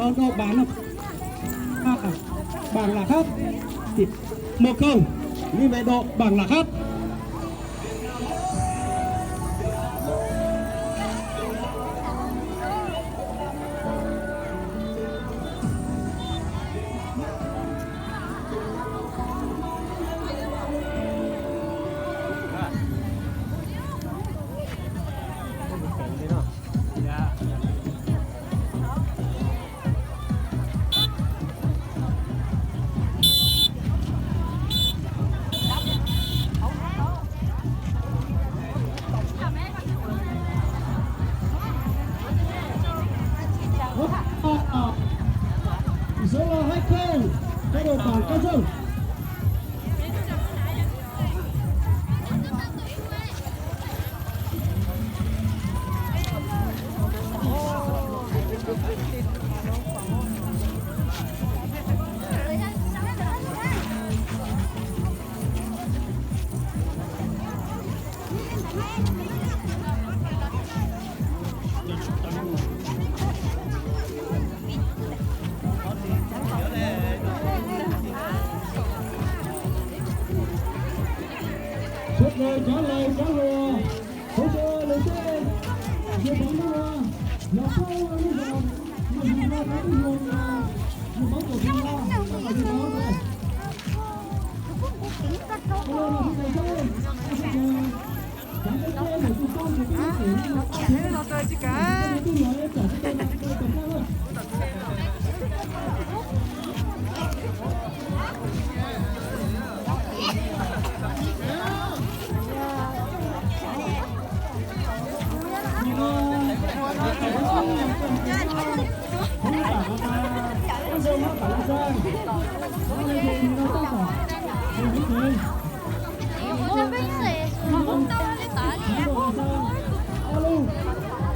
Đội Bàn Lộc Khắp. Một không, như vậy đội Bàn Lộc Khắp. Số hai không, cho đội Bàn Cát Rông. Suav daws cov laus cov hluas, hauv sawv daws seb, yog pov nub no, yog pab lub zog, yog yus no pab lub zog, yus pov tus no, yus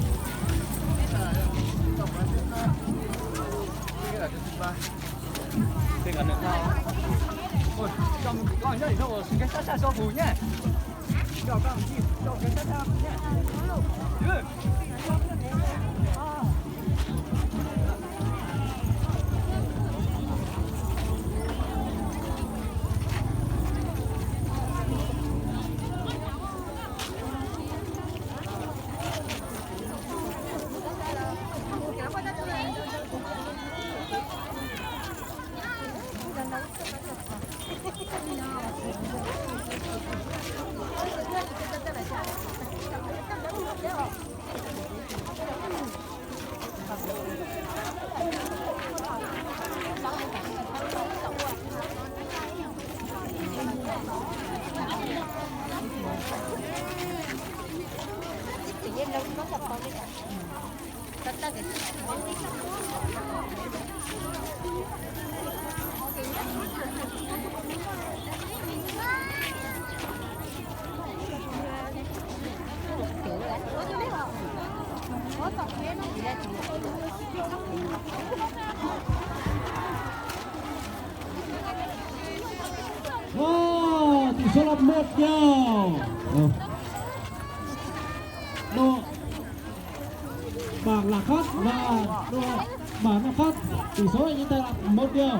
pov tus no. Wow, tỷ số là một đều. Ờ. Đội Bản Lào Khắt và đội Bản Lào Khắt, tỷ số hiện tại là một đều.